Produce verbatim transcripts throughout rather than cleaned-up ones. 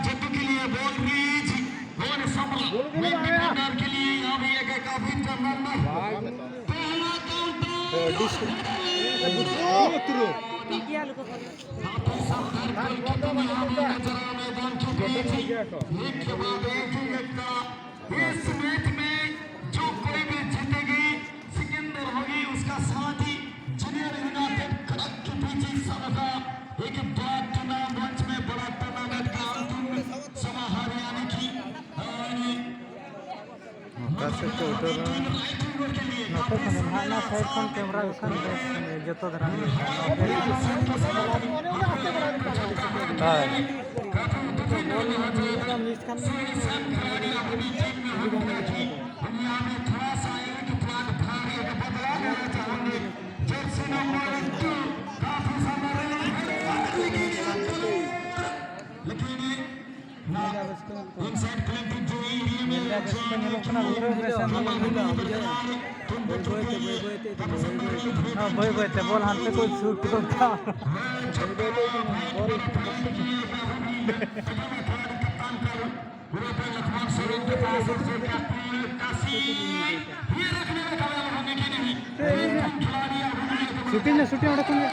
जत्तू के लिए ball release, गोल संभला। मिड डिफेंडर के लिए यहाँ भी एक काफी जबरदस्त पहला काउंटर। काफी शानदार गोलकीपिंग यहाँ भी नजर आ रहा मैदान के बीच। एक के बाद एक ही एक का इस मैच में जो कोई भी जीतेगी, सिकंदर होगी उसका साथी। जूनियर यूनाइटेड कड़क के बीच एक सबका एक बड़ा टूर्नामेंट में बड़ा टूर्नामेंट का अंतिम समाहार यानी कि ᱚᱠᱟ ᱥᱮᱫ ᱠᱚ ᱩᱴᱟᱹᱨᱟ? ᱱᱚᱛᱮ ᱠᱷᱚᱱ ᱦᱟᱱᱟ ᱥᱟᱭᱤᱰ ᱠᱷᱚᱱ ᱠᱮᱢᱮᱨᱟ ᱠᱚ ᱠᱷᱟᱱ ᱵᱮᱥ ᱡᱚᱛᱚ ᱫᱷᱟᱨᱟ ᱧᱮᱞᱚᱜᱼᱟ᱾ ᱦᱳᱭ᱾ ᱵᱟᱹᱭ ᱵᱟᱹᱭ ᱛᱮ ᱵᱚᱞ ᱦᱟᱱᱛᱮ ᱠᱚ ᱥᱩᱴ ᱜᱚᱫ ᱠᱟᱜᱼᱟ᱾ ᱥᱩᱴᱤᱝ ᱢᱮ, ᱥᱩᱴᱤᱝ ᱚᱸᱰᱮ ᱠᱷᱚᱱ ᱜᱮ᱾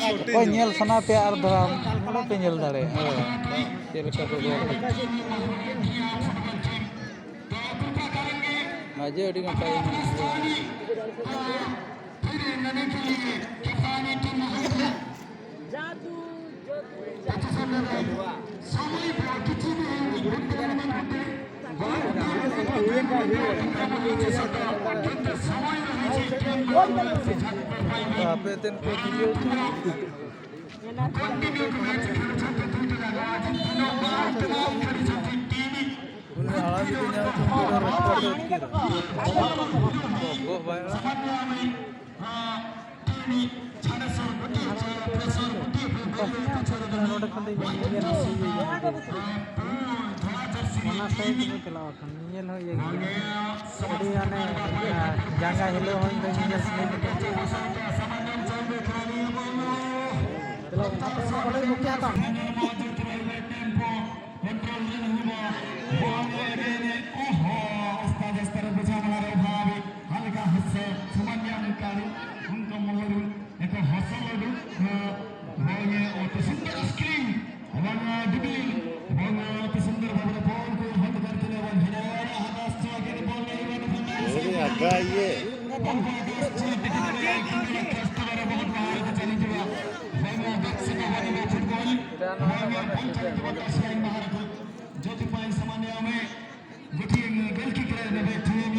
ᱚᱠᱚᱭ ᱧᱮᱞ ᱥᱟᱱᱟ ᱯᱮᱭᱟ ᱟᱨ ᱫᱷᱟᱨᱟ ᱚᱸᱰᱮ ᱯᱮ ᱧᱮᱞ ᱫᱟᱲᱮᱭᱟᱜᱼᱟ᱾ ᱪᱮᱫ ᱞᱮᱠᱟ ᱠᱚ ᱜᱚᱞ ᱠᱟᱜᱼᱟ᱾ ᱢᱟᱡᱷᱮ ᱟᱹᱰᱤ ᱱᱟᱯᱟᱭ᱾ ᱟᱯᱮ ᱛᱮᱱ ᱠᱚ ᱠᱷᱮᱞᱳᱰ ᱠᱟᱱᱟ᱾ ᱩᱱᱤ ᱟᱲᱟᱜ ᱜᱤᱰᱤ ᱧᱟᱢ ᱠᱷᱟᱱ ᱫᱚ ᱨᱟᱥᱛᱟ ᱛᱮ ᱩᱛᱠᱤᱨᱚᱜᱼᱟ᱾ ᱜᱚᱜ ᱵᱟᱭ ᱟᱲᱟᱜ᱾ ᱱᱚᱰᱮ ᱠᱷᱚᱱ ᱫᱚ ᱤᱧ ᱧᱮᱧᱮᱞ ᱦᱚᱸ ᱵᱟᱹᱧ ᱧᱮᱧᱮᱞ ᱠᱮᱫᱟ᱾ ᱚᱱᱟ ᱥᱟᱭᱤᱰ ᱨᱮ ᱪᱟᱞᱟᱣ ᱟᱠᱟᱱ, ᱧᱮᱧᱮᱞ ᱦᱚᱸ ᱤᱭᱟᱹ ᱜᱮᱭᱟ᱾ ᱟᱹᱰᱤ ᱦᱟᱱᱮ, ᱡᱟᱸᱜᱟ ᱦᱤᱞᱟᱹᱣ ᱦᱚᱸ ᱤᱧ ᱫᱚ ᱧᱮᱧᱮᱞ ᱥᱟᱱᱟᱧ ᱠᱟᱱᱟ᱾ ᱪᱟᱞᱟᱣ ᱠᱟᱛᱮ ᱚᱱᱟ ᱵᱚᱞᱮ ᱵᱩᱠᱤ ᱦᱟᱛᱟᱣ᱾ ᱮᱠᱚ ᱦᱚᱥᱚᱞ ᱩᱰᱩᱠ, ᱮᱵᱚᱝ ᱚᱛᱤ ᱥᱩᱱᱫᱚᱨ ᱟᱥᱠᱨᱤᱢ, ᱮᱵᱚᱝ ᱚᱛᱤ ᱥᱩᱱᱫᱚᱨ ᱵᱷᱟᱵᱽᱨᱮ ᱵᱚᱞ ᱠᱚ ᱦᱚᱫ ᱠᱟᱨᱛᱮ ᱮᱵᱚᱝ ᱦᱤᱱᱟᱭᱟ ᱦᱟᱫᱟᱥ ᱪᱚ ᱟᱜᱮ ᱵᱚᱞ ᱱᱮ ᱮᱵᱚᱝ ᱟᱹᱰᱤ ᱟᱜᱟ ᱤᱭᱟᱹ᱾ ᱮᱵᱚᱝ ᱦᱟᱫᱟᱥ ᱪᱚ ᱟᱜᱮ ᱵᱚᱞ ᱱᱮ ᱮᱵᱚᱝ ᱠᱟᱥᱛᱚ ᱵᱟᱨᱮ ᱵᱚᱦᱩᱛ ᱵᱟᱦᱟᱨ ᱠᱚ ᱪᱟᱞᱤ ᱡᱩᱣᱟ᱾ ᱮᱵᱚᱝ ᱵᱮᱠᱥᱤ ᱠᱚ ᱵᱟᱨᱮ ᱵᱚᱦᱩᱛ ᱵᱚᱞ, ᱮᱵᱚᱝ ᱵᱚᱞ ᱪᱟᱞᱤ ᱡᱩᱣᱟ ᱠᱟᱥᱤ ᱟᱭ ᱵᱟᱦᱟᱨ ᱠᱚ᱾ ᱡᱳᱛᱤ ᱯᱟᱭ ᱥᱟᱢᱟᱱᱭᱟ ᱢᱮ᱾ ᱜᱩᱴᱤ ᱜᱳᱞ ᱠᱤᱠ ᱨᱮ ᱱᱚᱰᱮ ᱴᱤᱢ,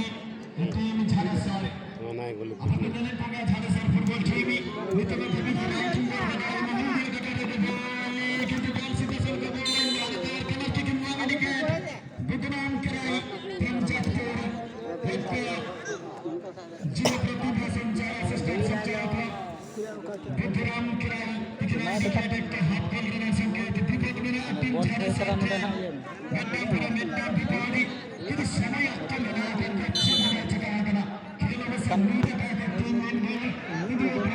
ᱴᱤᱢ ᱡᱷᱟᱲᱟ ᱥᱟᱨ᱾ ᱚᱱᱟ ᱜᱳᱞ ᱟᱯᱮ ᱯᱮ ᱧᱮᱞᱮᱫ ᱠᱚᱜᱮᱭᱟ ᱡᱷᱟᱲᱟ ᱥᱟᱨ ᱯᱷᱩᱴᱵᱚᱞ ᱴᱤᱢ᱾ ᱱᱤᱛᱚᱜ ᱫᱚ ᱫᱷᱟᱹᱵᱤᱡ ᱫᱚ ᱵᱟᱝ ᱴᱷᱤᱠ ᱜᱮᱭᱟ, ᱵᱟᱰᱟᱭ ᱢᱟ ᱦᱩᱭᱩᱜ ᱜᱮᱭᱟ, ᱠᱟᱴᱟ ᱨᱮ ᱵᱚᱞ, ᱠᱤᱱᱛᱩ ᱵᱚᱞ ᱥᱤᱫᱷᱟᱹ ᱥᱟᱨ ᱠᱚ ᱵᱚᱞ ᱞᱟᱭᱤᱱ ᱵᱟᱦᱨᱮ ᱛᱮ ᱟᱨ ᱠᱮᱱᱟᱞᱴᱤ ᱠᱤᱠ ᱱᱚᱣᱟ ᱜᱮ ᱱᱤᱠᱮᱴ᱾ ᱵᱤᱫᱨᱟᱢ ᱠᱮᱨᱟᱭ, ᱯᱚᱧᱪᱟᱭᱮᱛᱯᱩᱨ, ᱦᱮᱰ ᱯᱞᱮᱭᱟᱨ, ᱡᱤᱞᱟ ᱯᱨᱚᱛᱤᱱᱤᱫᱷᱤ ᱥᱚᱧᱪᱟᱭ, ᱟᱥᱤᱥᱴᱮᱱᱴ ᱥᱚᱧᱪᱟᱭ ᱟᱛᱷᱟ᱾ ᱵᱤᱫᱨᱟᱢ ᱠᱮᱨᱟᱭ, ᱛᱤᱠᱤᱱ ᱟᱹᱰᱤ ᱠᱷᱮᱞ ᱮᱠᱴᱟ ᱦᱟᱯ ᱠᱷᱮᱞ ᱨᱮᱱᱟᱜ ᱥᱚᱝᱠᱮᱛ ᱵᱤᱯᱚᱫ ᱢᱮᱱᱟᱜᱼᱟ ᱴᱤᱢ ᱡᱷᱟᱲᱟ ᱥᱮᱫ ᱴᱷᱮᱱ᱾ ᱢᱤᱫᱴᱟᱝ ᱯᱚᱨᱮ ᱢᱤᱫᱴᱟᱝ ᱵᱤᱯᱚᱫ, ᱠᱤᱱᱛᱩ ᱥᱚᱢᱚᱭ ᱚᱠᱛᱚ ᱢᱮᱱᱟᱜᱼᱟ, ᱠᱟᱹᱡ ᱥᱚᱢᱚᱭ ᱪᱤᱠᱟ ᱟᱠᱟᱱᱟ? ᱠᱷᱮᱞ ᱚᱵᱚᱥᱥᱚ ᱢᱤᱫ ᱟᱠᱟᱱ ᱴᱤᱢ ᱢᱤᱫ ᱜᱳᱞ, ᱠᱤᱱᱛᱩ ᱜᱳᱞ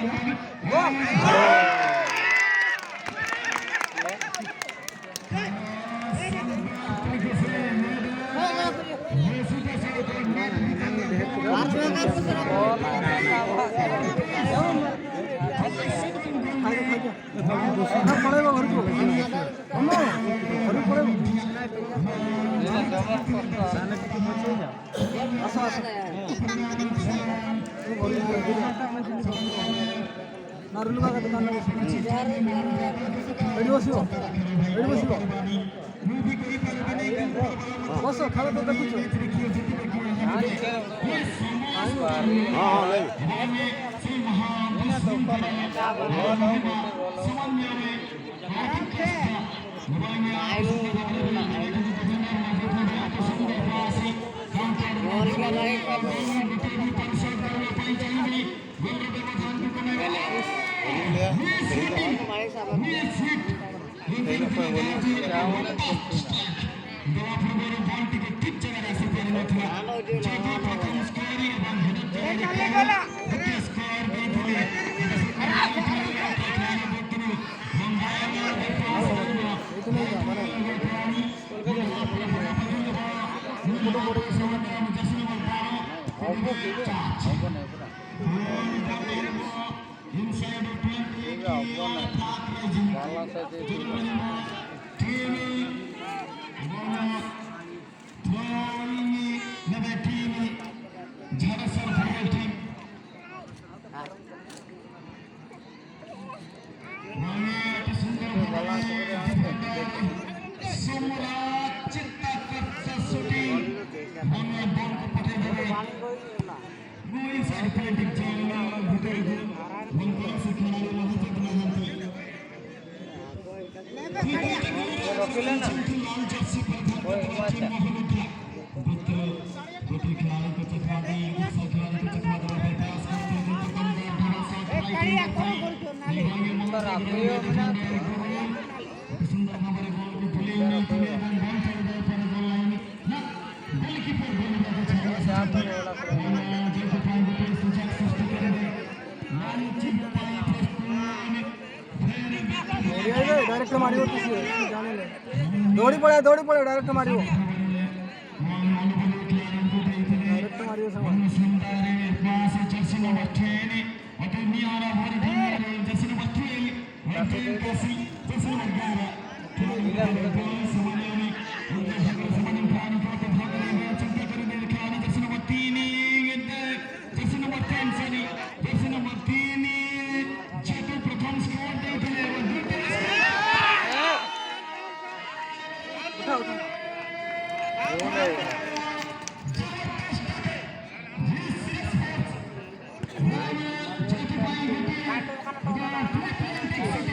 ᱟᱹᱰᱤ ᱵᱮᱥ ᱦᱩᱭᱩᱜᱼᱟ, ᱟᱹᱰᱤ ᱵᱮᱥ ᱦᱩᱭᱩᱜᱼᱟ᱾ ᱵᱚᱥ, ᱠᱷᱟᱲᱟ ᱫᱚ ᱫᱮᱠᱷᱩᱪᱚ᱾ ᱦᱚᱸ, ᱦᱚᱸ, ᱞᱟᱹᱭ ᱢᱮ᱾ ଦଳା ପୂର୍ବରୁ ବଲ୍ ଟିକେ ଠିକ୍ ଜାଗାରେ ଆସି ପାରିନଥିଲା। ଯେହେତୁ ପ୍ରଥମ ସ୍କୋର ଏବଂ ହେଡର ଜାଗାରେ ବଲ୍ ଗୋଟେ ସ୍କୋର ଦେଇଥିଲେ। Inside twenty, team Throwing ᱱᱮᱵᱮ ᱴᱤᱢ, ᱡᱷᱟᱲᱮᱥᱥᱚᱨ ᱯᱷᱩᱴᱵᱚᱞ ᱴᱤᱢ᱾ ᱱᱚᱣᱟ ᱟᱹᱰᱤ ᱥᱩᱱᱫᱚᱨ ᱵᱷᱟᱵᱮ ᱰᱤᱯᱷᱮᱱᱰᱟᱨ ᱥᱚᱢᱨᱟᱡᱽ ᱪᱤᱛᱛᱟ ᱠᱚᱪᱪᱟ ᱥᱩᱴᱤᱝ᱾ ᱱᱚᱣᱟ ᱵᱚᱞ ᱠᱚ ᱯᱟᱴᱷᱮ ᱫᱷᱟᱨᱮ᱾ ᱱᱚᱣᱟ ᱤᱱᱥᱟᱭᱤᱰ ᱯᱚᱭᱮᱱᱴ ᱡᱟᱞ ᱵᱷᱤᱛᱟᱹᱨ ᱨᱮ ᱵᱚᱞ ᱠᱚ ᱥᱮ ᱠᱷᱮᱞᱟᱲᱤ ᱞᱟᱦᱟ ᱥᱮᱫ ᱞᱟᱦᱟ ᱦᱟᱱᱛᱮ᱾ डायरेक्ट मारियो किसी, जाने ले। दौड़ी पड़े, दौड़ी पड़े, डायरेक्ट मारियो। डायरेक्ट मारियो सब।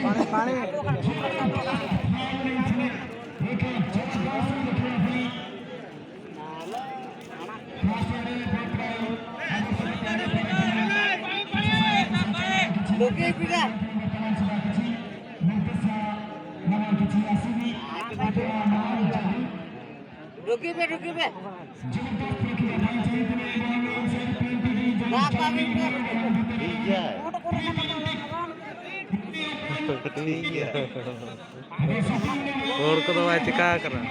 पानी, पानी। ढुकी बे, ढुकी बे। ढुकी बे। ᱦᱚᱲ ᱠᱚᱫᱚ ᱵᱟᱭ ᱪᱤᱠᱟ ᱟᱠᱟᱱᱟ᱾